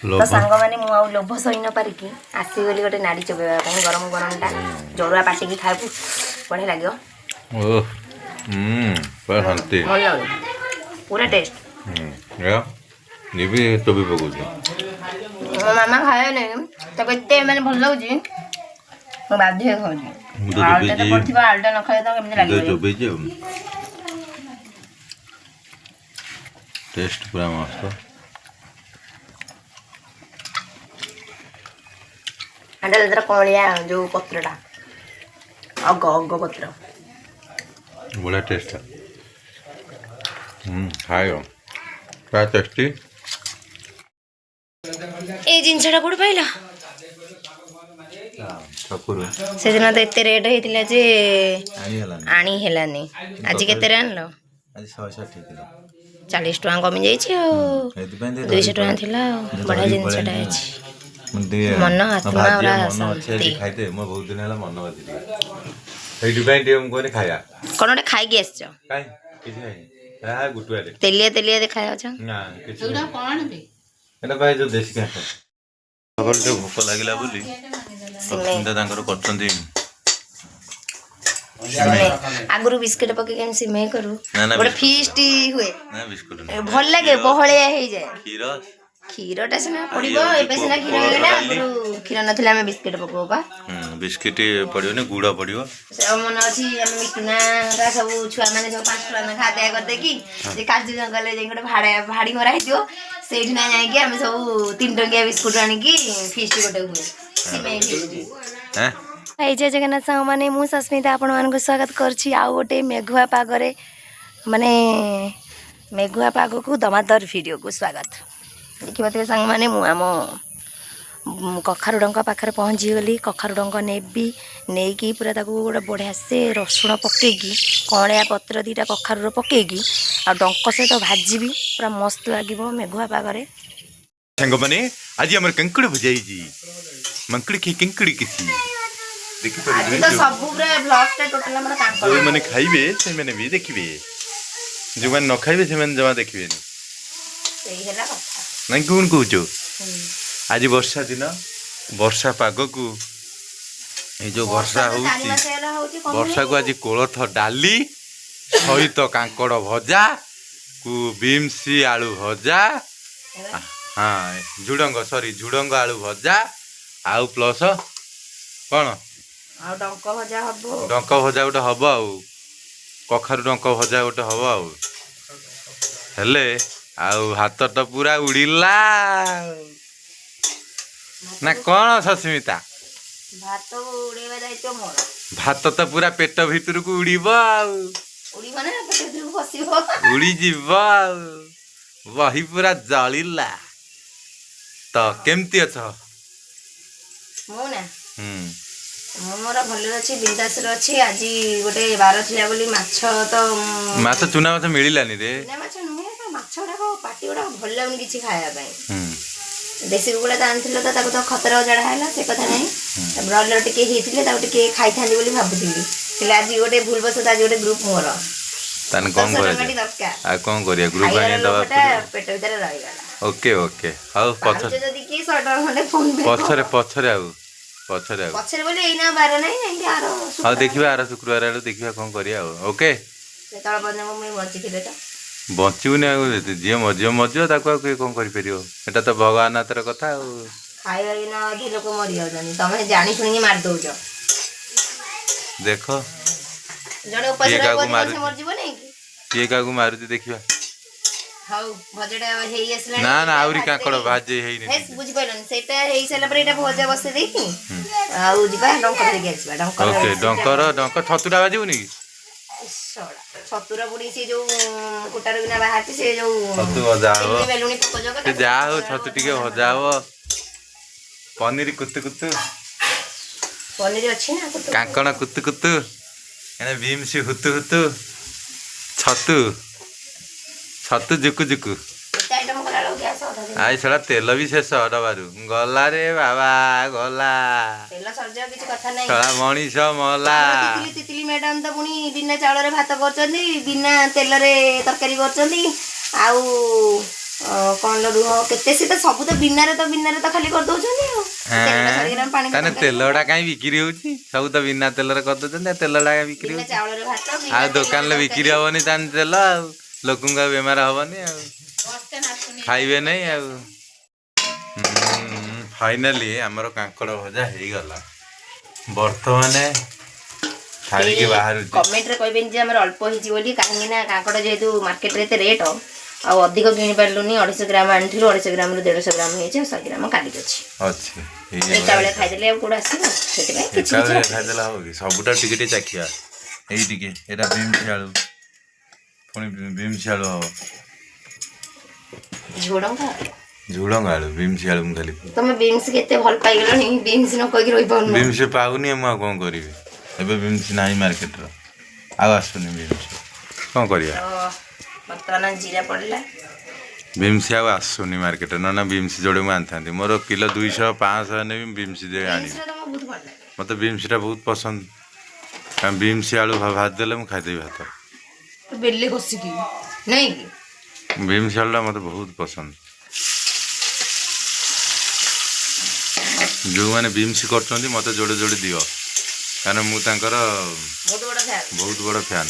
ତ ଲୋଭ। ସାଙ୍ଗମାନେ, ମୁଁ ଆଉ ଲୋଭ ସହି ନ ପାରିକି ଆସିଗଲି ଗୋଟେ ନାଡ଼ି ଚୋବେଇବା ପାଇଁ। ଗରମ ଗରମଟା ଜରୁଆ ପାଟିକି ଖାଇବୁ, ବଢ଼ିଆ ଲାଗିବ। ଓ ହୁଁ, ପୁରା ଶାନ୍ତି। ଭଲ ଲାଗୁଛି, ପୁରା ଟେଷ୍ଟ। ହୁଁ, ଇଏ ବି ଚୋବେଇ ପକଉଛି। ମୋ ମାମା ଖାଏ ନାହିଁ, ତାକୁ ଏତେ ମାନେ ଭଲ ଲାଗୁଛି, ମୁଁ ବାଧ୍ୟ ହେଇ ଖାଉଛି। ମୁଁ ତ ଆଳୁଟା ତ ଚୋବେଇଛି। ପଡ଼ିଥିବ, ଆଳୁଟା ନ ଖାଇଲେ ତ କେମିତି ମୁଁ ତ ଲାଗିବ? ଚୋବେଇଛି ଆଉ ଟେଷ୍ଟ ପୁରା ମସ୍ତ। ଏଟା ତାର କଅଁଳିଆ ଯୋଉ ପତ୍ରଟା, ଅଗ ଅଗ ପତ୍ର। ବଢ଼ିଆ ଟେଷ୍ଟ। ଖାଇବ, ପୁରା ଟେଷ୍ଟି। ଏଇ ଜିନିଷଟା କୋଉଠି ପାଇଲ? ଛକୁରୁ। ସେଦିନ ତ ଏତେ ରେଟ୍ ହେଇଥିଲା ଯେ ଆଣି ହେଲାନି। ଆଣି ହେଲାନି। ଆଜି କେତେରେ ଆଣିଲ? ଆଜି 160 କିଲୋ। 40 ଟଙ୍କା କମି ଯାଇଛି ଆଉ। ସେଇଥିପାଇଁ ଟିକେ 200 ଧରିକି ଟଙ୍କା ପଳେଇ ଥିଲା ଆଉ। ମୁଁ ବଢ଼ିଆ ଧରିକି ଜିନିଷଟା ପଳେଇ ଅଛି। ମୁଁ ଟିକେ ମନ ମୋ ଆତ୍ମା ଭାଜିବା ପୁରା ମନ ଅଛି ଆଜି ଶାନ୍ତି। ଖାଇତେ। ମୋ ବହୁତ ଦିନ ହେଲା ମନ ଅଛି ଟିକେ, ସେଇଥିପାଇଁ ଟିକେ ମୁଁ କହିଲି ଖାଇବା। କଣ ଗୋଟେ ଖାଇକି ଆସିଛ? କାଇଁ, କିଛି ଖାଇନି। ହଁ, ଗୁଟୁଆରେ। ତେଲିଆ ତେଲିଆ ଦେଖାଯାଉଛ। ନା, କିଛି ଖାଇନି। ଏଟା ଭାଇ ଯୋଉ ଦେଶୀ ଘାସ। ସକାଳୁ ଟିକେ ଭୋକ ଲାଗିଲା ବୋଲି ସିମେଇ। ସସ୍ମିତା ତାଙ୍କର କରୁଛନ୍ତି। ସିମେଇ। ଆଗରୁ ବିସ୍କୁଟ ପକେଇକି ଆମେ ସିମେଇ କରୁ। ନା, ନା, ଗୋଟେ ବିସ୍କୁଟ। ଫିଷ୍ଟ ହୁଏ। ନା, ବିସ୍କୁଟ ନୁହେଁ। ଭଲ ଲାଗେ, କ୍ଷୀର। ବହଳିଆ ହେଇଯାଏ। କ୍ଷୀର। କ୍ଷୀରଟା ସିନା ପଡିବ। ଇଏ ହଉଛି ଏବେ ସିନା କ୍ଷୀର କୋଳଥ ହେଇଗଲା। ଡାଲି। ଆଗରୁ କ୍ଷୀର ନଥିଲା, ଆମେ ବିସ୍କୁଟ ପକଉ ବା। ହୁଁ, ବିସ୍କିଟ ପଡିବନି, ଗୁଡ ପଡିବ। ସେ ଆଉ ମନେ ଅଛି, ଆମେ ମିଟୁନା ସବୁ ଛୁଆ ମାନେ ସବୁ 5 ଟଙ୍କା ଲେଖା ଆଦାୟ କରିଦେଇକି ସେ କାଜୁ ଜଙ୍ଗଲରେ ଯାଇକି ଗୋଟେ ଭାଡା ଭାଡି ମରା ହେଇଥିବ, ସେଇଠି ନା ଯାଇକି ଆମେ ସବୁ 3 ଟଙ୍କିଆ ବିସ୍କୁଟ ଆଣିକି ଫିଷ୍ଟ ଗୋଟେ ହୁଏ, ସିମେଇ ଫିଷ୍ଟ। ହେଁ। ଏଇ ଜୟ ଜଗନ୍ନାଥ ସାଙ୍ଗମାନେ, ମୁଁ ସସ୍ମିତା ଆପଣମାନଙ୍କୁ ସ୍ୱାଗତ କରୁଛି ଆଉ ଗୋଟେ ମେଘୁଆ ପାଗରେ, ମାନେ ମେଘୁଆ ପାଗକୁ ଦମାଦର ଭିଡ଼ିଓକୁ ସ୍ୱାଗତ। ଦେଖିପାରୁଥିବେ ସାଙ୍ଗମାନେ, ମୁଁ ଆମ କଖାରୁ ଡଙ୍କ ପାଖରେ ପହଞ୍ଚିଗଲି। କଖାରୁ ଡଙ୍କ ନେବି, ନେଇକି ପୁରା ତାକୁ ଗୋଟେ ବଢ଼ିଆ ସେ ରସୁଣ ପକେଇକି, କଅଁଳିଆ ପତ୍ର 2ଟା କଖାରୁର ପକେଇକି ଆଉ ଡଙ୍କ ସହିତ ଭାଜିବି, ପୁରା ମସ୍ତ ଲାଗିବ ମେଘୁଆ ପାଗରେ। ସାଙ୍ଗମାନେ, ଆଜି ଆମର କାଙ୍କୁଡ଼ି ଭଜା ହେଇଛି। ମାଙ୍କୁଡ଼ି ଖି କାଙ୍କୁଡ଼ି କିଛି ଆଜି ଦେଖିପାରିବେ। ତ ସବୁ ପୁରା ବ୍ଲଗଟା ଟୋଟାଲ ଆମର କାଙ୍କଡ଼। ଯୋଉମାନେ ଖାଇବେ ସେମାନେ ବି ଦେଖିବେ, ଯୋଉମାନେ ନ ଖାଇବେ ସେମାନେ ଜମା ଦେଖିବେନି। ସେଇ ହେଲା କଥା। ନାଇଁ, କଣ କହୁଛୁ? ଆଜି ବର୍ଷା ଦିନ, ବର୍ଷା ପାଗକୁ ଏଇ ଯୋଉ ବର୍ଷା ତ ଚାରି ହଉଛି, ମାସ ହେଲା ହଉଛି, କମୁନି। ବର୍ଷାକୁ ଆଜି କୋଳଥ ଡାଲି ସହିତ କାଙ୍କଡ଼ ଭଜା କୁ ବିମ୍ସ ଆଳୁ ଭଜା, ହଁ ଝୁଡଙ୍ଗ, ସରି, ଝୁଡଙ୍ଗ ଆଳୁ ଭଜା ଆଉ ପ୍ଲସ କଣ? ଆଉ ଡଙ୍କ ଭଜା ହବ। ଡଙ୍କ ଭଜା ଗୋଟେ ହବ ଆଉ କଖାରୁ ଡଙ୍କ ଭଜା ଗୋଟେ ହବ। ଆଉ ହେଲେ ଆଉ ଭାତ ତ ପୁରା ଉଡ଼ିଲା ନା କଣ ସସ୍ମିତା? ଭାତ ଉଡେଇବା ଦାୟିତ୍ୱ ମୋର। ଭାତ ତ ପୁରା ପେଟ ଭିତରକୁ ଉଡ଼ିବ ଆଉ। ଉଡ଼ିବ ନା ପେଟ ଭିତରକୁ ପଶିବ? ଉଡ଼ିଯିବ ଆଉ ବହି ପୁରା ଜଳିଲା। ତ କେମିତି ଅଛ? ମୁଁ ନା? ହୁଁ। ମୁଁ ମୋର ଭଲରେ ଅଛି, ବିନ୍ଦାସରେ ଅଛି। ଆଜି ଗୋଟେ ବାର ଥିଲା ବୋଲି ମାଛ ତ ମାଛ, ଚୁନା ମାଛ ମିଳିଲାନି ରେ। ଚୁନା ମାଛ ନୁହେଁ ତ, ମାଛ ଗୁଡ଼ାକ ପାଟି ଗୁଡ଼ାକ ଭଲ ଲାଗୁନି କିଛି ଖାଇବା ପାଇଁ। ହୁଁ। ଦେଶୀ କୁକୁଡ଼ା ତ ଆଣିଥିଲ ତ ତାକୁ ତ ଖତରେ ଅଜାଡ଼ା ହେଲା, ସେ କଥା ନାହିଁ। ବ୍ରଏଲର ଟିକେ ହେଇଥିଲେ ତାକୁ ଟିକେ ଖାଇଥାନ୍ତି ବୋଲି ଭାବୁଥିଲି। ହେଲେ ଆଜି ଗୋଟେ ଭୁଲବଶତଃ ଆଜି ଗୋଟେ ଗ୍ରୁପ ମୋର ତାହେଲେ କଣ 700 ଟଙ୍କାଟି କରାଯିବ? ଦରକାର। ଆଉ କଣ କରିବା, ଗ୍ରୁପ ଖାଇବାର ଆଣି ଦବାକୁ ଲୋଭଟା ପଡିବ। ପେଟ ଭିତରେ ରହିଗଲା। ଓକେ ଓକେ, ହଉ ପଛ ପାରୁଛ ଯଦି କିଏ 100 ଟଙ୍କା ଖଣ୍ଡେ ଫୋନ ପେ। ପଛରେ, ପଛରେ ଆଉ, ପଛରେ ଆଉ। ପଛରେ ବୋଲି ଏଇନା ବାର ନାହିଁ, ଯାଇକି ଆର ହଉ। ଶୁକ୍ରବାର। ଦେଖିବା, ଆର ଶୁକ୍ରବାର ଆଡୁ ଦେଖିବା କଣ କରିବା ଆଉ। ଓକେ। ସେତେବେଳେ ପର୍ଯ୍ୟନ୍ତ ମୁଁ ବଞ୍ଚିଥିଲେ ତ। ବଞ୍ଚିବୁନି ଆଉ, ଯିଏ ମରିଯିବ ମରିଯିବ, ତାକୁ ଆଉ କିଏ କଣ କରିପାରିବ? ଏଟା ତ ଭଗବାନ ହାତର କଥା ଆଉ। ଖାଇବା ବିନା ଅଧେ ଲୋକ ମରିଯାଉଛନ୍ତି, ତମେ ଜାଣି ଶୁଣିକି ମାରି ଦଉଛ। ଦେଖ। ଜଣେ ଉପାସ କିଏ ରହିବ କାହାକୁ ଅଧିକ, ସେ ମାରୁଛି? ମରିଯିବ ନାଇଁ କି? କିଏ କାହାକୁ ମାରୁଛି ଦେଖିବା। ହଉ, ଭଜାଟା ହେଇ ଆସିଲାଣି। ନା ନା, ଏଇଟା ଆହୁରି ଭାଜି କାଙ୍କଡ଼ ଦେଇକି- ଭାଜି ହେଇନି। ହେସ୍, ବୁଝିପାରିଲନି, ସେଇଟା ହେଇ ସାରିଲା ପରେ ଏଇଟା ଭଜା ବସେଇ ଦେଇକି ଆଉ ଯିବା ଡଙ୍କ ଧରିକି ଆସିବା, ଡଙ୍କ। ଓକେ, ଡଙ୍କର ଡଙ୍କ ଛତୁଟା ବାଜିବୁନି କି? ଶଳା ଛତୁର ପୁଣି ସେ ଯୋଉ କୁଟାରୁ କିନା ବାହାରିଛି, ସେ ଯୋଉ ଛତୁ ଭଜା ହବ। ଚିଙ୍ଗୁଡ଼ି ବେଲୁଣି ପୋକ ଜୋକ ସେ ତାକୁ ଯାହା ହଉ, ଛତୁ ଟିକେ ଭଜା ହବ, ପନିର କୁତୁ କୁତୁ। ପନିର ଅଛି ନା କୁତୁ? କାଙ୍କଣ କୁତୁ କୁତୁ, ଏଣେ ବିମ୍ସ ହୁତୁ ହୁତୁ, ଛତୁ ଛତୁ ଜୁକୁ ଜୁକୁ। ଏତେ ଆଇଟମ କଲା ବେଳକୁ ଗ୍ୟାସ ଅଧା ଦିନ। I ଶଳା, ତେଲ ବି ଶେଷ ଡବାରୁ ଗଲା ରେ ବାବା, ଗଲା। ତେଲ ସରିଯାଉ, କିଛି କଥା ନାହିଁ। ଶଳା ମଣିଷ ମଲା। ଆମର ତିତିଲି ତିତିଲି ମ୍ୟାଡାମ ତ ପୁଣି ବିନା ଚାଉଳରେ ଭାତ କରୁଛନ୍ତି, ବିନା ତେଲରେ ତରକାରୀ କରୁଛନ୍ତି ଆଉ କ'ଣ ରୁହ କେତେ ସେ ତ ସବୁ ତ ବିନାରେ ତ ବିନାରେ ତ ଖାଲି କରିଦଉଛନ୍ତି ଆଉ ତେଲଟା ସରିଗଲା ପାଣି ତାହେଲେ ତେଲଟା କାହିଁ ବିକ୍ରି ହଉଛି? ସବୁ ତ ବିନା ତେଲରେ କରିଦଉଛନ୍ତି, ଆଉ ତେଲଟା କାହିଁ ବିକ୍ରି ବିନା ହଉଛି? ଚାଉଳରେ ଭାତ, ବିନା ଆଉ ତେଲରେ ଦୋକାନରେ ବିକ୍ରି ତରକାରୀ। ହବନି ତାହେଲେ ତେଲ, ଆଉ ଲୋକଙ୍କୁ ଆଉ ବେମାର ହବନି, ଆଉ ଖାଇବେ ନାହିଁ ଆଉ। ଫାଇନାଲି ଆମର କାଙ୍କଡ଼ ଭଜା ହେଇଗଲା। ବର୍ତ୍ତମାନ ଥାଳିକି ବାହାରୁଛି। କମେଣ୍ଟରେ କହିବେନି ଯେ ଆମର ଅଳ୍ପ ହେଇଛି ବୋଲି, କାହିଁକି ନା କାଙ୍କଡ଼ ଯେହେତୁ ମାର୍କେଟରେ ଏତେ ରେଟ୍, ଆଉ ଅଧିକ କିଣି ପାରିଲୁନି। 250 ଗ୍ରାମ ଆଣିଥିଲୁ, 250 ଗ୍ରାମରୁ 150 ଗ୍ରାମ ହେଇଛି, ଆଉ 100 ଗ୍ରାମ କାଲିକି ଅଛି। ଅଛି। ଏକା ବେଳେ ଖାଇଦେଲେ ଆଉ କୋଉଠୁ ଆସିବ? ସେଥିପାଇଁ କିଛି କିଛି ଏକାବେଳେ ରଖିଦେଇଛି। ଖାଇଦେଲେ ହବ କି? ସବୁଟା ଟିକେ ଟିକେ ଚାଖିବା। ଏଇ ଟିକେ ଏଇଟା ବିମ୍ସ ଆଳୁ, ପୁଣି ବିମ୍ସ ଆଳୁ ହବ। ଝୁଡ଼ଙ୍ଗ। ଝୁଡ଼ଙ୍ଗ ଆଳୁ, ବିମ୍ସ ଆଳୁ ମୁଁ ଖାଲି ତମେ ବିମ୍ସ କେତେ ଭଲ ପାଇଗଲଣି, ବିମ୍ସ ନ କହିକି ରହିପାରୁନ। ବିମ୍ସ ପାଉନି, ମୁଁ ଆଉ କ'ଣ କରିବି? ଏବେ ବିମ୍ସ ନାହିଁ ମାର୍କେଟର, ଆଉ ଆସୁନି ବିମ୍ସ, କ'ଣ କରିବା? ତ ବର୍ତ୍ତମାନ ଜିରା ପଡ଼ିଲା। ବିମ୍ସ ଆଉ ଆସୁନି ମାର୍କେଟରେ, ନହେଲେ ବିମ୍ସ ଯୋଡ଼େ ମୁଁ ଆଣିଥାନ୍ତି। ମୋର କିଲୋ 200 500 ନେବି, ମୁଁ ବିମ୍ସ ଦେଇ ଆଣିବି। ବିମ୍ସଟା ତମକୁ ବହୁତ ଭଲ ଲାଗେ? ମୋତେ ବିମ୍ସଟା ବହୁତ ପସନ୍ଦ, କାରଣ ବିମ୍ସ ଆଳୁ ଭାଜି ଦେଲେ ମୁଁ ଖାଇଦେବି ଭାତ। ବେଲେ କଷିକି ନାଇଁ କି? ବିମ୍ସ ଆଳୁଟା ମୋତେ ବହୁତ ପସନ୍ଦ। ଯେଉଁମାନେ ବିମ୍ସ କରୁଛନ୍ତି, ମୋତେ ଯୋଡ଼େ ଯୋଡ଼େ ଦିଅ, କାରଣ ମୁଁ ତାଙ୍କର ବହୁତ ବଡ଼ ଫ୍ୟାନ୍। ବହୁତ ବଡ଼ ଫ୍ୟାନ୍।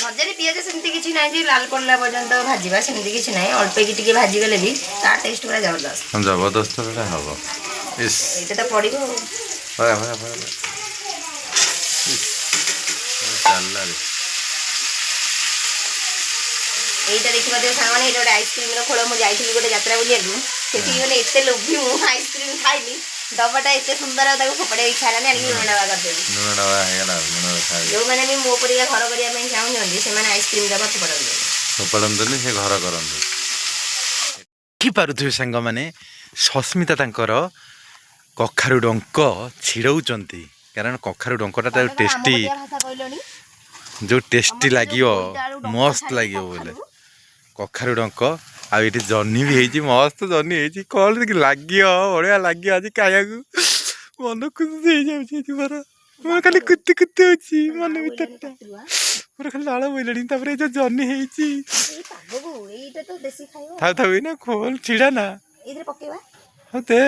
ଭଜାରେ ପିଆଜ ସେମିତି କିଛି ନାହିଁ ଯେ ଲାଲ ପଡ଼ିଲା ପର୍ଯ୍ୟନ୍ତ ଭାଜିବା, ସେମିତି କିଛି ନାହିଁ। ଅଳ୍ପ କି ଟିକେ ଭାଜିଗଲେ ବି ତା ଟେଷ୍ଟ ପୁରା ଜବରଦସ୍ତ। ଜବରଦସ୍ତ ସେଟା ହବ, ଇସ୍। ଏଇଟା ତ ପଡ଼ିବ ଆଉ। ଭୟା ଭୟା ଭୟା ଭୟା। ଇସ୍, ଚାଲିଲା ରେ। ଏଇଟା ଦେଖିବା ଦେବ ସାଙ୍ଗମାନେ, ଏଇଟା ଗୋଟେ ଆଇସ୍କ୍ରିମର ଖୋଳ। ମୁଁ ଯାଇଥିଲି ଗୋଟେ ଯାତ୍ରା ବୁଲିବାକୁ, ସେଠିକି ଗଲେ ଏତେ ଲୋଭି, ମୁଁ ଆଇସ୍କ୍ରିମ ଖାଇଲି। ଡବାଟା ଏତେ ସୁନ୍ଦର, ଆଉ ତାକୁ ଫୋପାଡ଼ିବାକୁ ଇଚ୍ଛା ହେଲାନି, ଆଣିକି ଲୁଣ ଡବା କରିଦେଲି। ଲୁଣ ଡବା ହେଇଗଲା ଆଉ ଲୁଣ ଖାଇ ଯୋଉମାନେ ବି ମୋ ପରିକା ଘର କରିବା ପାଇଁ ଚାହୁଁଛନ୍ତି, ସେମାନେ ଆଇସ୍କ୍ରିମ ଡବା ଫୋପାଡ଼ନ୍ତୁନି। ଫୋପାଡ଼ନ୍ତୁନି, ସେ ଘର କରନ୍ତୁ। ଦେଖିପାରୁଥିବେ ସାଙ୍ଗମାନେ, ସସ୍ମିତା ତାଙ୍କର କଖାରୁ ଡଙ୍କ ଛିଡ଼ଉଛନ୍ତି, କାରଣ କଖାରୁ ଡଙ୍କଟା ତାକୁ ଟେଷ୍ଟି ଭାଷା କହିଲଣି। ଯେଉଁ ଟେଷ୍ଟି ଆମର ଯୋଉ ଲାଗିବ, ବୋଇତାଳୁ ଡଙ୍କ ମସ୍ତ ଛାଡ଼ିକି ଲାଗିବ ବୋଲେ। କଖାରୁ। କଖାରୁ ଡଙ୍କ, ଆଉ ଏଠି ଜହ୍ନି ବି ହେଇଛି, ମସ୍ତ ଜହ୍ନି ହେଇଛି। କ'ଣ ଲାଗିବ, ବଢ଼ିଆ ଲାଗିବ ଆଜି ଖାଇବାକୁ। ମନ ଖୁସି ହେଇଯାଉଛି ଆଜି ମୋର। ମୋର ଖାଲି କୁତି କୁତି ହଉଛି ମନ ଭିତରଟା, ମୋର ଖାଲି ଲାଳ ବୋଇଲାଣି। ତାପରେ ଏଇ ଯୋଉ ଜହ୍ନି ହେଇଛି। ଏଇ ପାଗକୁ ଏଇଟା ତ ଦେଶୀ ଖାଇବା। ଥାଉ ଥାଉ, ଏଇନା ଖୋଲ, ଛିଡ଼ା ନା। ଏଇଥିରେ ପକେଇବା। ହଉ ଦେ,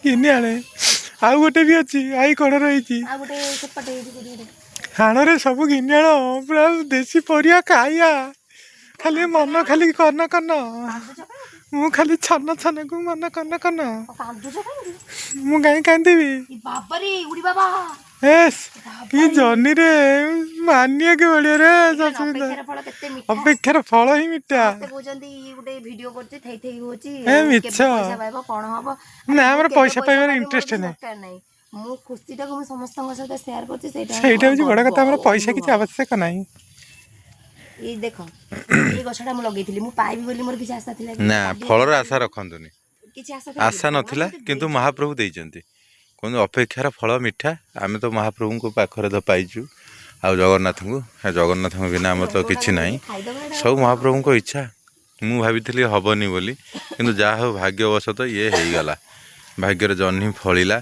ଘିନି ଆଣେ। ଆଉ ଗୋଟେ ବି ଅଛି, I କଣ ରହିଛି? ଆଉ ଗୋଟେ ସେପଟେ ହେଇଛି କୋଉଠି ଗୋଟେ। ହାଣରେ ସବୁ ଘିନି ଆଣ, ପୁରା ଦେଶୀ ପରିବା ଖାଇବା। ଖାଲି ମନ ଖାଲି କନ କନ। କାନ୍ଦୁଛ କାହିଁକି? ମୁଁ ଖାଲି ଛନ ଛନକୁ ମନ କନ କନ। ଆଉ କାନ୍ଦୁଛ କାହିଁକି? ମୁଁ କାହିଁ କାନ୍ଦିବି? ଏ ବାବାରେ, ଉଡ଼ି ବାବା। ଏସ୍, କି ଜହ୍ନିରେ, ମାନିବାକୁ ବଢିଆ ରେ ସସ୍ମିତା। ଅପେକ୍ଷାର ଫଳ କେତେ ମିଠା। ଅପେକ୍ଷାର ଫଳ ହିଁ ମିଠା। ସମସ୍ତେ କହୁଛନ୍ତି ଇଏ ଗୋଟେ ଭିଡିଓ କରୁଛି, ଥେଇ ଥେଇ ହଉଛି, ଏ ମିଛ। କେବେ ପଇସା ପାଇବ, କଣ ହବ? ନା, ଆମର ମୁଁ କେବେ ପଇସା ପାଇବାର ପାଇବି ମୋର interest କିଛି ନାହିଁ। ଦରକାର ନାହିଁ। ମୁଁ ଖୁସିଟାକୁ ମୁଁ ସମସ୍ତଙ୍କ ସହିତ ସେୟାର କରୁଛି, ସେଇଟା ସେଇଟା ମୋର ହଉଛି ବଡ଼ ଗର୍ବ କଥା, ଆମର ଆଉ ପଇସା କିଛି ଅନୁଭବ। ଆବଶ୍ୟକ ନାହିଁ। ଏଇ ଦେଖ, ଏଇ ଗଛଟା ମୁଁ ଲଗେଇଥିଲି, ମୁଁ ପାଇବି ବୋଲି ମୋର କିଛି ଆଶା ଥିଲା କି? ନା, ଫଳର ଆଶା ରଖନ୍ତୁନି। କିଛି ଆଶା ଥିଲା କି? ଆଶା ନଥିଲା, ଭଗବାନ ମତେ କିନ୍ତୁ ଦେଇଛନ୍ତି। ମହାପ୍ରଭୁ ଦେଇଛନ୍ତି। କୁହନ୍ତୁ ଅପେକ୍ଷାର ଫଳ ମିଠା। ଆମେ ତ ମହାପ୍ରଭୁଙ୍କ ପାଖରେ ତ ପାଇଛୁ, ଆଉ ଜଗନ୍ନାଥଙ୍କୁ, ଆଉ ଜଗନ୍ନାଥଙ୍କ ବିନା ଆମର ତ କିଛି ନାହିଁ। ଖାଇଦବା ଏଇଟା। ସବୁ ମହାପ୍ରଭୁଙ୍କ ଇଚ୍ଛା। ମୁଁ ଭାବିଥିଲି ହବନି ବୋଲି, କିନ୍ତୁ ଯାହା ହଉ ଭାଗ୍ୟବଶତଃ ଇଏ ହେଇଗଲା। ଭାଗ୍ୟରେ ଜହ୍ନି ଫଳିଲା,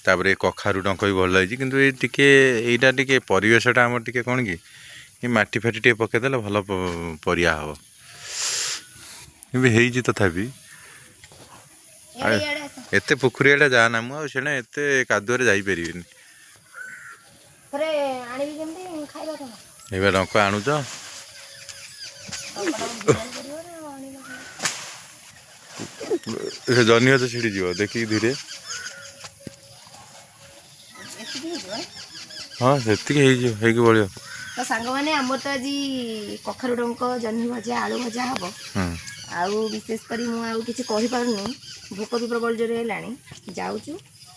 ତାପରେ ଏ କଖାରୁ ଡଙ୍କ ବି ଭଲ ହେଇଛି। କିନ୍ତୁ ଏ ଟିକେ ଏଇଟା ଟିକେ ପରିବେଶଟା ଆମର ଟିକେ କ'ଣ କି, ଏ ମାଟି ଫାଟି ଟିକେ ପକେଇଦେଲେ ଭଲ ପରିବା ହବ। ଏବେ ହେଇଛି ତଥାପି। ଇଆଡ଼େ ଇଆଡ଼େ ଆସ। ଏତେ ପୋଖରୀ ଆଡ଼େ ଯାଆନା, ମୁଁ ଆଉ ସେଣେ ଏତେ କାଦୁଅରେ ଯାଇପାରିବିନି। ଥରେ ଆଣିବି କେମିତି ଖାଇବା କଣ? ଏବେ ଡଙ୍କ ଆଣୁଛ? ଟଙ୍କାଟାକୁ ଯିବାକୁ ପଡ଼ିବ ନା, ଆଉ ଆଣିବା କଣ? ସେ ଜହ୍ନି ଗଛ ଛିଡ଼ିଯିବ, ଦେଖିକି ଧୀରେ। ଏତିକି ହେଇଯିବ ଆଁ? ହଁ, ସେତିକି ହେଇଯିବ, ହେଇକି ବଳିବ। ତ ସାଙ୍ଗମାନେ, ଆମର ତ ଆଜି କଖାରୁ ଡଙ୍କ, ଜହ୍ନି ଭଜା, ଆଳୁ ଭଜା ହବ। ଆଉ ବିଶେଷ କରି ମୁଁ ଆଉ କିଛି କହିପାରୁନି, ଭୋକ ବି ପ୍ରବଳ ଜୋରେ ହେଲାଣି। ଯାଉଛୁ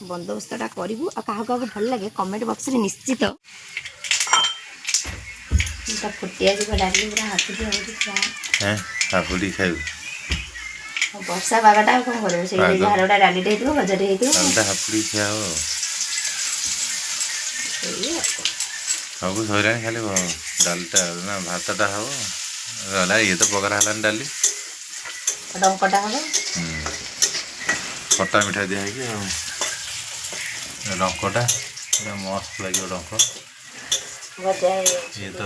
ବନ୍ଦୋବସ୍ତଟା କରିବୁ। ଆଉ କାହାକୁ କାହାକୁ ଭଲ ଲାଗେ କମେଣ୍ଟ ବକ୍ସରେ ନିଶ୍ଚିତ। ତା ଫୁଟିଆ ଯିବ ଡାଲି, ପୁରା ହାତୁଟି ହେଉଛି ପୁରା। ହେଁ, ହାପୁଡ଼ି ଖାଇବୁ? ଆଉ ବର୍ଷା ପାଗଟା, ଆଉ କ'ଣ କରିବୁ? ସେଇ ପାଗ। ଯାହାର ଗୋଟେ ଡାଲିଟେ ହେଇଥିବ, ଭଜାଟେ ହେଇଥିବ। ଡାଲିଟା ହାପୁଡ଼ି ଖିଆ ହବ ଆଉ। ସେଇ ଆଉ କ'ଣ। ସବୁ ସରିଲାଣି, ଖାଲି ଡାଲିଟା ନା ଭାତଟା ହବ, ରହିଲା। ଇଏ ତ ପଘରା ହେଲାନି ଡାଲି। ଡଙ୍କଟା ହବ। ଖଟା ମିଠା ଦିଆ ହେଇକି, ଆଉ ଏ ଡଙ୍କଟା ପୁରା ମସ୍ତ ଲାଗିବ ଡଙ୍କ। ଭଜା ହେଇଯାଉଛି। ଇଏ ତ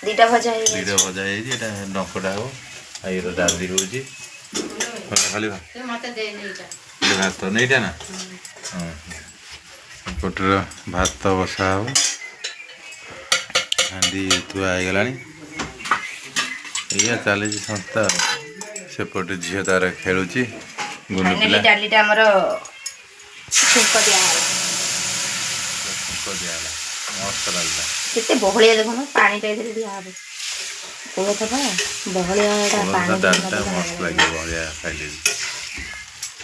ଦିଟା ଭଜା ହେଇଯାଇଛି। ଦୁଇଟା ଭଜା ହେଇଯାଇଛି। ଏଇଟା ଡଙ୍କଟା ହବ ଆଉ ଇଏ ଡାଲି ହେଉଛି ଖାଲି ଭାତ ନେଇଟା ନା। ହଁ, ଏପଟରେ ଭାତ ବସା ହବ, ହାଣ୍ଡି ଥୁଆ ହେଇଗଲାଣି। ଏଇଆ ଚାଲିଛି ସଂସ୍ଥା। ଆଉ ସେପଟେ ଝିଅ ତାର ଖେଳୁଛି ଗୁନୁ ଫାଇନାଲି ପିଲା। ଡାଲିଟା ଆମର ଛୁଙ୍କ ଦିଆହେଲା। ଛୁଙ୍କ ଦିଆହେଲା, ମସ୍ତ ଲାଗିଲା। କେତେ ବହଳିଆ ଦେଖୁନ, ପାଣିଟା ଏଥିରେ ଦିଆହବ। କୋଳଥ ପା ବହଳିଆ ଏଟା କୋଳଥ ପାଣି ଡାଲିଟା ଟିକେ ମସ୍ତ ନଦେଲେ ଲାଗିବ। ବହଳିଆ ଖାଇଲେ ବି,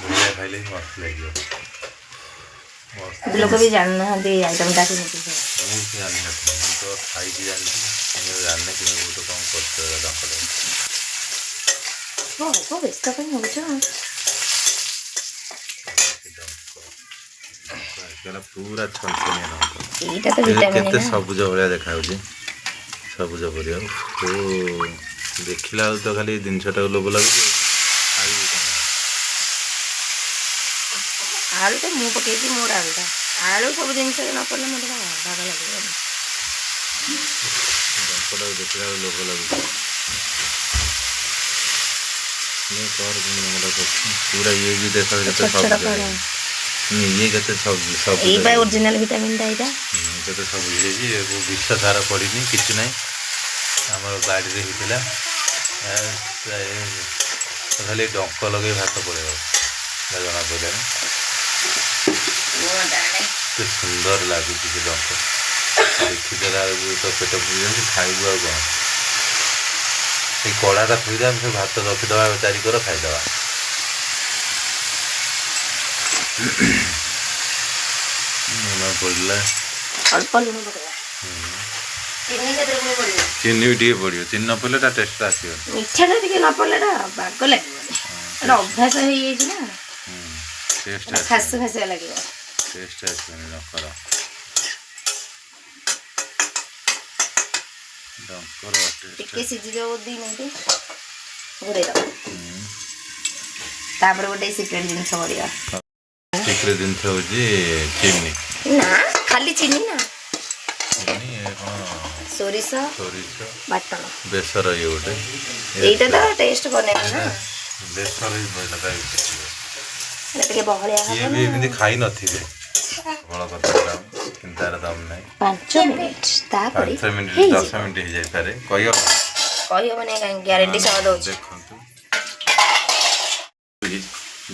ବହଳିଆ ଖାଇଲେ ବି ମସ୍ତ ଲାଗିବ, ମସ୍ତ। ଲୋକ ବି ଜାଣିନାହାନ୍ତି ଏଇ ଆଇଟମଟା କେମିତି ହୁଏ। ମୁଁ ବି ଜାଣିନଥିଲି, ମୁଁ ତ ଖାଇକି ଜାଣିଛି। ମୁଁ ଜାଣିନି କେମିତି ଗୋଟେ କ'ଣ କରୁଛ ଡଙ୍କଟା। ହଁ, କଣ ବ୍ୟସ୍ତ କାଇଁ ହଉଛ? ଡଙ୍କ ଡଙ୍କ ଆସିଗଲା, ପୁରା ଛନଛନିଆ ଡଙ୍କ। ଏଇଟା ତ ଏ ଭିଟାମିନ୍ କେତେ ନା। ସବୁଜ ଭଳିଆ ଦେଖାଯାଉଛି, ସବୁଜ ପରିବା। ଓ, ଦେଖିଲା ବେଳକୁ ତ ଖାଲି ଜିନିଷଟାକୁ ଲୋଭ ଲାଗୁଛି ଆଉ। ଖାଇବୁ କ'ଣ? ଆଳୁ ତ ମୁଁ ପକେଇଛି ମୋର ଆଳୁଟା। ଆଳୁ ସବୁ ଜିନିଷରେ ନ ପଡ଼ିଲେ ମୋତେ ବାଗ ଲାଗିବନି। ଡଙ୍କଟାକୁ ଦେଖିଲା ବେଳକୁ ଲୋଭ ଲାଗୁଛି। ନେ କର, କେମିତି ଡଙ୍କଟା କରୁଛୁ ପୁରା। ଇଏ ବି ଦେଖ କେତେ ଛୋଟ ଛୋଟ ସବୁଜ କର। ହେଇଛି। ଇଏ କେତେ ସବୁଜ ସବୁଜ ଏଇ ପା ହେଇଛି। ଓରିଜିନାଲ ଭିଟାମିନ୍ଟା ଏଇଟା। କେତେ ସବୁଜ ହେଇଛି। ଏ ବିଷ ସାର ପଡ଼ିନି, କିଛି ନାହିଁ, ଆମର ବାଡ଼ିରେ ହେଇଥିଲା। ଆ, ପୁରା ଏ ଖାଲି ଡଙ୍କ ଲଗେଇ ଭାତ ପଳେଇବ ଜଣା ପଡ଼ିଲାଣି। କେତେ ସୁନ୍ଦର ଲାଗୁଛି ସେ ଡଙ୍କ, ଦେଖିଦେଲା ବେଳକୁ ତ ପେଟ ପୁରି ଯାଉଛି। ଖାଇବୁ ଆଉ କ'ଣ? ସେଇ କଡ଼ାଟା ଥୋଇଦେବା, ଆମେ ସବୁ ଭାତ ରଖିଦେବା, ଚାରିକର ଖାଇଦେବା। ଲୁଣ ପଡ଼ିଲା। ଅଳ୍ପ ଲୁଣ ପକେଇବା। ଚିନି ସେଥିରେ ପୁଣି ପଡ଼ିବ। ଚିନି ବି ଟିକେ ପଡ଼ିବ। ଚିନି ନ ପଡ଼ିଲେ ତା ଟେଷ୍ଟଟା ଆସିବନି। ମିଠାଟା ଟିକେ ନ ପଡ଼ିଲେ ଏଟା ବାଗ ଲାଗିବନି। ଏଟା ଅଭ୍ୟାସ ହେଇଯାଇଛି ନା। ଟେଷ୍ଟ ଏଟା ଖାସ ଖାସିଆ ଲାଗିବ। ଟେଷ୍ଟ ଆସିବନି ଡଙ୍କର, ଡଙ୍କର ଟେଷ୍ଟ। ଟିକେ ସିଝିଯିବ 2 ମିନିଟ୍, ଘୋଡ଼େଇ ଦବା। ତାପରେ ଗୋଟେ ସିକ୍ରେଟ ଜିନିଷ କରିବା। ସିକ୍ରେଟ ଜିନିଷ ହେଉଛି ଚିନି। ନା, ଖାଲି ଚିନି ନା। ଚିନି, ଏ କ'ଣ? ସୋରିଷ। ସୋରିଷ ବାଟଣ। ବେସର ଇଏ ଗୋଟେ। ଏଇଟା ତ ଟେଷ୍ଟ ବନେଇବ ନା। ବେସର ବି ପଡ଼ିଲା ତା ଭିତରେ। ଏଟା ଟିକେ ବହଳିଆ କିଏ ହବ ବି ନା। ଏମିତି ଖାଇ ନଥିବେ। ବଳ କଥା, କିନ୍ତୁ ତାର ଦମ ନାହିଁ। 5 ମିନିଟ୍, ତାପରେ 5 ମିନିଟ୍, ହେଇଯିବ। 10 ମିନିଟ୍ ହେଇଯାଇପାରେ, କହିହବ। କହିହବନି କାହିଁକି? ଗ୍ୟାରେଣ୍ଟି ସହ ଦଉଛି। ଦେଖନ୍ତୁ,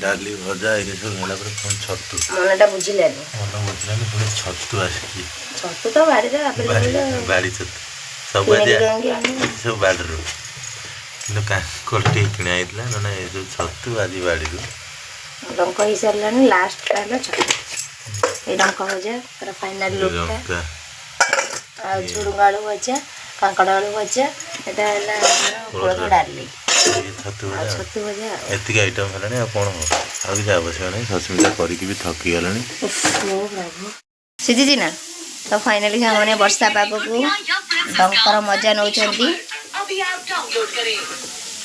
ଡାଲି, ଭଜା ଏଇ ସବୁ ହେଲା ପରେ ପୁଣି ଛତୁ। ମନଟା ବୁଝିଲାନି। ମନ ବୁଝିଲାନି, ପୁଣି ଛତୁ ଆସିଛି। ଛତୁ ତ ବାଡ଼ିରେ ବାଡ଼ି ଆଭେଲେବଲ୍। ବାଡ଼ି ଛତୁ ସବୁ ଆଜି। କିଣିକି କାହିଁକି ଆଣିବ? ଆଜି ସବୁ ବାଡ଼ିରୁ, କିନ୍ତୁ କାଙ୍କଡ଼ ଟିକେ କିଣା ହେଇଥିଲା, ନହେଲେ ଏ ସବୁ ଛତୁ ଆଜି ବାଡ଼ିରୁ। ଡଙ୍କ ହେଇସାରିଲାଣି, ଲାଷ୍ଟଟା ହେଲା ଛତୁ। ଏଇ ଡଙ୍କ ଭଜା ତାର ଫାଇନାଲ ଲୁକ୍ଟା। ଲଙ୍କା। ଆଉ ଝୁଡ଼ୁଙ୍ଗ ଆଳୁ ଭଜା, କାଙ୍କଡ଼ ଆଳୁ ଭଜା, ଏଟା ହେଲା ଆମର କୋଳଥ ଡାଲି। ଇଏ ଛତୁ ଆଉ ଭଜା। ଛତୁ ଭଜା ଆଉ। ଏତିକି ଆଇଟମ୍ ହେଲାଣି, ଆଉ କ'ଣ ହବ? ଆଉ କିଛି ଆବଶ୍ୟକ ନାହିଁ। ସସ୍ମିତା କରିକି ବି ଥକିଗଲାଣି। ଉଫ୍, ମୋ ପ୍ରଭୁ, ସିଝିଛି ନା? ତ ଫାଇନାଲି ସାଙ୍ଗମାନେ ବର୍ଷା ପାଗକୁ ଡଙ୍କର ମଜା ନେଉଛନ୍ତି।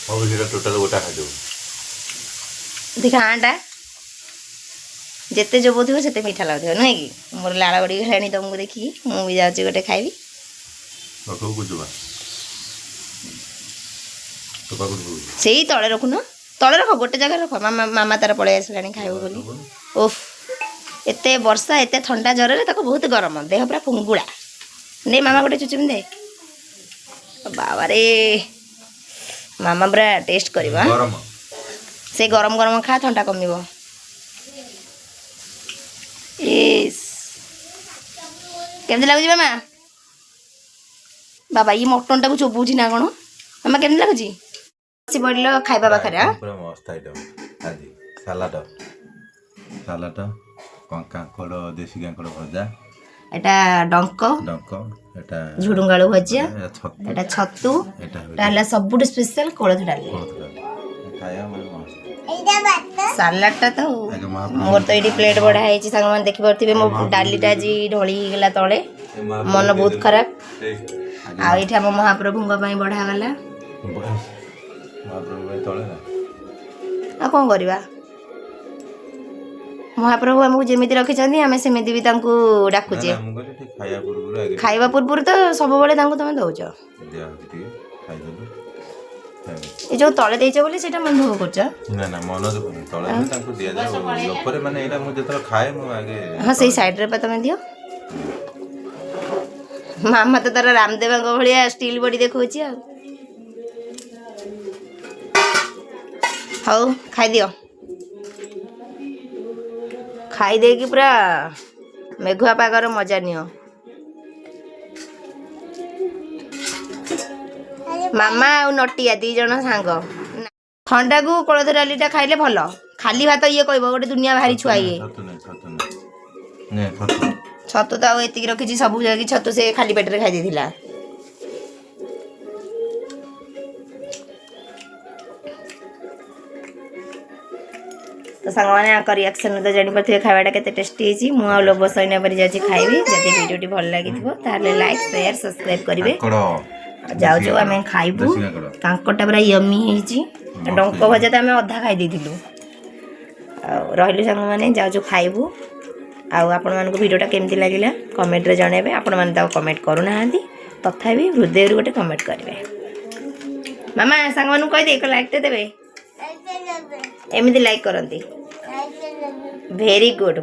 ହଉ, ସେଇଟା ଟୋଟାଲ ଗୋଟା ଖାଇଦେବୁ। ଦେଖ, ଆଁଟା ଯେତେ ଚୋବଉଥିବ ସେତେ ମିଠା ଲାଗୁଥିବ, ନୁହେଁ କି? ମୋର ଲାଳ ଗଡ଼ିଗଲାଣି ତମକୁ ଦେଖିକି। ମୁଁ ବି ଯାଉଛି ଗୋଟେ ଖାଇବି। ରଖକୁ ଯିବା ତୋ ପାଖକୁ ଯିବୁ। ସେଇ ତଳେ ରଖୁନ, ତଳେ ରଖ, ଗୋଟେ ଜାଗାରେ ରଖ। ମାମା, ମାମା ତାର ପଳେଇ ଆସିଲାଣି ଖାଇବ ବୋଲି। ଓଫ୍, ଏତେ ବର୍ଷା, ଏତେ ଥଣ୍ଡା ଜ୍ୱରରେ ତାକୁ ବହୁତ ଗରମ, ଦେହ ପୁରା ଫୁଙ୍ଗୁଳା। ନେ ମାମା, ଗୋଟେ ଚୁଚୁମି ଦେ। ବାବାରେ, ମାମା ପୁରା ଟେଷ୍ଟ କରିବ ଆଁ? ଗରମ। ସେ ଗରମ ଗରମ ଖା, ଥଣ୍ଡା କମିବ। ଇସ୍, କେମିତି ଲାଗୁଛି ମାମା? ବାବା, ଇଏ ମଟନଟାକୁ ଚୋବଉଛି ନା କ'ଣ? ମାମା, କେମିତି ଲାଗୁଛି? ବସି ପଡ଼ିଲ ଖାଇବା ପାଖରେ ଆଁ? ପୁରା ମସ୍ତ ଆଇଟମ୍ ଆଜି। ସାଲାଡ଼, ସାଲାଡ଼, କ'ଣ କାଙ୍କଡ଼, ଦେଶୀ କାଙ୍କଡ଼ ଭଜା। ଏଟା ଡଙ୍କ। ଡଙ୍କ ଏଟା। ଝୁଡୁଙ୍ଗ ଆଳୁ ଭଜା। ଏଟା ଛତୁ। ଏଟା ଛତୁ। ଏଟା ଏଟା ହେଲା ସବୁଠୁ ସ୍ପେଶାଲ କୋଳଥ ଡାଲି। କୋଳଥ ଡାଲି ଖାଇବା ମାନେ ମସ୍ତ। ସାଲାଡ଼ଟା ତ ଆଗେ ମହାପ୍ରଭୁ ମୋର ତ ଏଇଠି ପ୍ଲେଟ୍ ବଢ଼ା ହେଇଛି, ସାଙ୍ଗମାନେ ଦେଖିପାରୁଥିବେ। ମୋ ଡାଲିଟା ଆଜି ଢଳି ହେଇଗଲା ତଳେ, ମନ ବହୁତ ଖରାପ। ଆଉ ଏଇଠି ଆମ ମହାପ୍ରଭୁଙ୍କ ପାଇଁ ବଢ଼ାଗଲା। ମହାପ୍ରଭୁ ପାଇଁ ତଳେ ନା। ଆଉ କ'ଣ କରିବା? ମହାପ୍ରଭୁ ଆମକୁ ଯେମିତି ରଖିଛନ୍ତି, ଆମେ ସେମିତି ବି ତାଙ୍କୁ ଡାକୁଛେ। ନା, ମୁଁ କହିଲି ଟିକେ ଖାଇବା ପୂର୍ବରୁ ଆଗେ। ଖାଇବା ପୂର୍ବରୁ ତ ସବୁବେଳେ ତାଙ୍କୁ ତମେ ଦଉଛ। ଦିଆ ହଉଛି, ଟିକେ ଖାଇଦେଲୁ, ଖାଇବୁ। ଏ ଯୋଉ ତଳେ ଦେଇଛ ବୋଲି ସେଇଟା ମନ ଦୁଃଖ କରୁଛ? ନା ନା, ମନ ଦୁଃଖ ନାହିଁ। ତଳେ ନୁହେଁ, ତାଙ୍କୁ ଦିଆଯାଏ ଉପରେ। ମାନେ ଏଇଟା ମୁଁ ଯେତେବେଳେ ଖାଏ, ମୁଁ ଆଗେ ହଁ, ସେଇ ସାଇଡ୍ରେ ପା ତମେ ଦିଅ। ମାମା ତ ତାର ରାମଦେବଙ୍କ ଭଳିଆ ଷ୍ଟିଲ୍ ବଡି ଦେଖଉଛି। ଆଉ ହଉ, ଖାଇଦିଅ। ଖାଇ ଦେଇକି ପୁରା ମେଘୁଆ ପାଗର ମଜା ନିଅ। ମାମା ଆଉ ନଟିଆ ଦି ଜଣ ସାଙ୍ଗ। ଥଣ୍ଡାକୁ କୋଳଥ ଡାଲିଟା ଖାଇଲେ ଭଲ। ଖାଲି ଭାତ ଇଏ କହିବ ଗୋଟେ ଦୁନିଆ ଭାରି ଛୁଆ ଇଏ। ଛତୁ ନେ, ଛତୁ ନେ, ନେ ଛତୁ। ଛତୁ ତ ଆଉ ଏତିକି ରଖିଛି। ସବୁ ଯାଇକି ଛତୁ ସେ ଖାଲି ପେଟରେ ଖାଇ ଦେଇଥିଲା। ତ ସାଙ୍ଗମାନେ, ଆଙ୍କ ରିଆକ୍ସନ୍ ତ ଜାଣିପାରୁଥିବେ ଖାଇବାଟା କେତେ ଟେଷ୍ଟି ହେଇଛି। ମୁଁ ଆଉ ଲୋଭ ସଇନା ପରି ଯାଉଛି ଖାଇବି। ଯଦି ଭିଡ଼ିଓଟି ଭଲ ଲାଗିଥିବ, ତାହେଲେ ଲାଇକ୍, ସେୟାର, ସବସ୍କ୍ରାଇବ୍ କରିବେ। କାଙ୍କଡ଼। ଆଉ ଯାଉଛୁ ଆମେ ଖାଇବୁ। ଦେଶୀ କାଙ୍କଡ଼। କାଙ୍କଡ଼ଟା ପୁରା ୟମି ହେଇଛି। ଡଙ୍କ ଭଜା ତ ଆମେ ଅଧା ଖାଇ ଦେଇଥିଲୁ। ଆଉ ରହିଲୁ ସାଙ୍ଗମାନେ, ଯାଉଛୁ ଖାଇବୁ। ଆଉ ଆପଣମାନଙ୍କୁ ଭିଡ଼ିଓଟା କେମିତି ଲାଗିଲା କମେଣ୍ଟରେ ଜଣାଇବେ। ଆପଣମାନେ ତ ଆଉ କମେଣ୍ଟ କରୁନାହାନ୍ତି, ତଥାପି ହୃଦୟରୁ ଗୋଟେ କମେଣ୍ଟ କରିବେ। ମାମା, ସାଙ୍ଗମାନଙ୍କୁ କହିଦେ ଏକ ଲାଇକ୍ଟେ ଦେବେ। ଏମିତି ଲାଇକ୍ କରନ୍ତି। Very good.